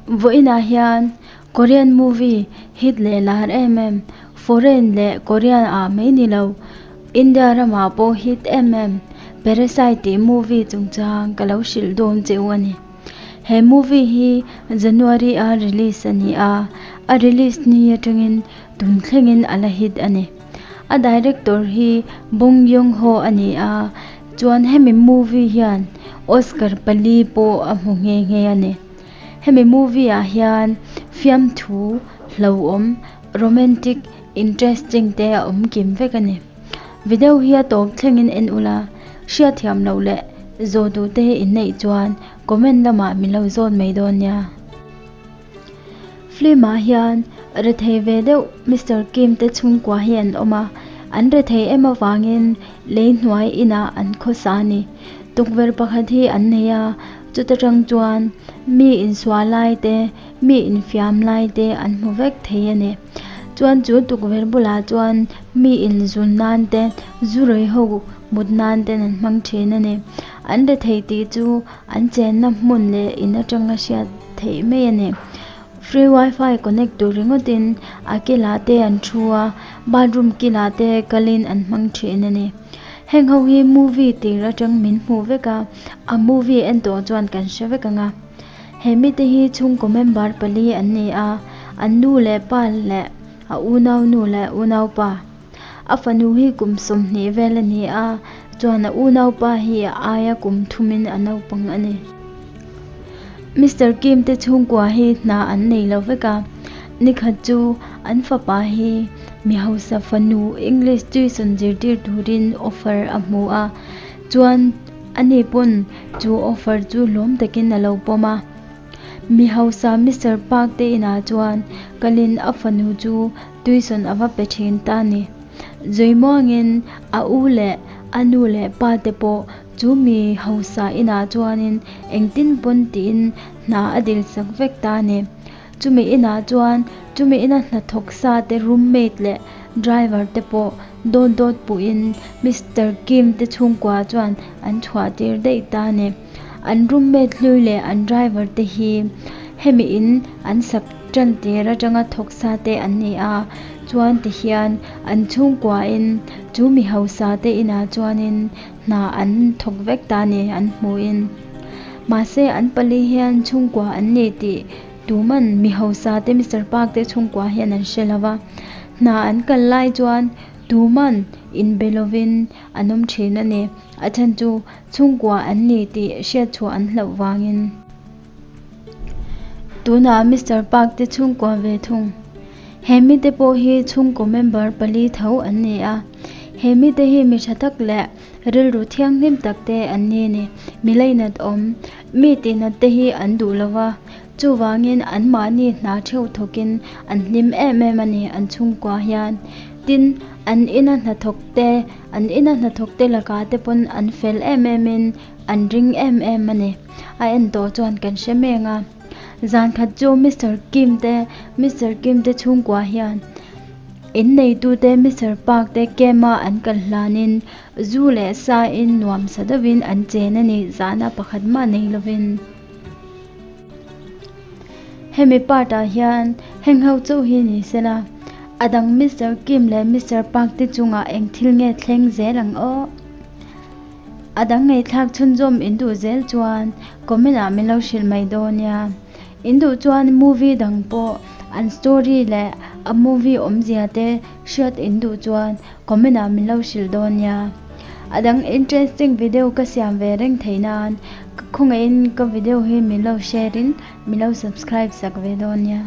Vawiinah hian Korean movie hit leh lar em em, foreign leh Korean ah mai ni lo, India ramah pawh hit em em Parasite tih movie chungchang ka lo hrilh dawn che u a ni. He movie hi January a release a ni a, a release ni atangin tun thlengin a la hit a ni. A director hi Bong Joon-ho a ni a, chuan hemi movie hian Oscar pali pawh a hmu nghe nghe a ni. Hemi movie ah hian fiamthu, hlauhawm, romantic, interesting te a awm kim vek a ni. Video hi a tawp thlengin en ula, hriatthiam loh leh zawh duh te in neih chuan comment lamah min lo zawt mai dawn nia. Film ah hian rethei ve deuh Mister Kim te chhungkua hi an awm a, an rethei em avangin lei hnuai inah an khawsa a ni. Tukverh pakhat hi an nei a, chuta tang chuan mi insual lai te, mi infiam lai te an hmu vek thei a ni. Chuan chu tukverh bulah chuan mi inzun nan te, zu rei ho mut nan ten an hmang thin a ni. An rethei tih chu an chenna hmun leh in atanga hriat theih mai a ni. Free wifi connect tur ringawtin a kilah te an thu a, bathroom kilah te kalin an hmang thin a ni. Heng ho hi movie tir atang min hmuh vek a, a movie en tawh chuan kan hre vek ang a. He mite hi chhungkaw member pali an ni a, an nu leh pa leh a unau nu leh unau pa. A fanu hi kum 20 vel a ni a, chuan a unaupa hi a aia kum thumin a naupang a ni. Mister Kim te chhungkua hi hna an nei lo vek a, nikhat chu an fapa hi mi hausa fanu English tuition zirtir turin offer a hmu a, chuan ani pawn chu offer chu hlawm takin a lo pawm a. Mi hausa Mister Park te inah chuan kalin a fanu chu tuition a va pe thin ta ni. Zuimuangin a u leh a nu leh pa te pawh chu mi hausa inah chuanin engtin pawn tiin hna a dilsak vek ta ni. Chumi inah chuan chumi ina hnathawk sa te roommate leh driver te pawh dawt dawt puhin Mister Kim te chhungkua chuan an chhuah tir daih ta ni. An roommate hlui leh an driver te hi hemi in an sak tan tir atanga thawk sa te an ni a, chuan ti hian an chhungkua in chu mi hausa te inah chuanin hna an thawk vek ta ni an hmu in. Mahse an pali hian chhungkua an ni tih tuman mi hausa te Mister Park te chhungkua hian an hre lo va, hna an kal lai chuan tuman inbe lovin an awm thin a ni. A chhan chu Chhungkua an ni tih hriatchhuah an hlauh vangin tunah Mister Park te chhungkua ve thung. He mite pawh hi chhungkaw member pali tho an ni a, he mite hi mi tha tak leh rilru thianghlim tak te an ni a ni. Mi leinat awm, mi tihnat te hi an duh lo va, chuvangin anmahni hna theuh thawkin an hlim em em a ni an chhungkua hian. Tin, an ina hnathawk te An ina hnathawk te lakah te pawn an fel em em in an ring em em a ni. A en tawh chuan kan hre meng a. Zan khat chu Mister Kim te Mister Kim te chhungkua hian in neitu te Mister Park te camp a an kal hlanin zu leh sa in nuam sa deuhin an chen a ni zahna pakhat mah nei lovin. Hemi part ah hian heng ho chauh hi ni sela, a dang Mister Kim leh Mister Park te chungah eng thil nge thleng zel ang aw? A dang ngaihthlak chhunzawm in duh zel chuan comment ah min lo hrilh mai dawn nia. In duh chuan movie dang pawh an story leh a movie awmzia te hriat in duh chuan comment ah min lo hrilh dawn nia. A dang interesting video ka siam ve reng theih nan ka khawngaihin ka video hi min lo share in min lo subscribe sak ve dawn nia.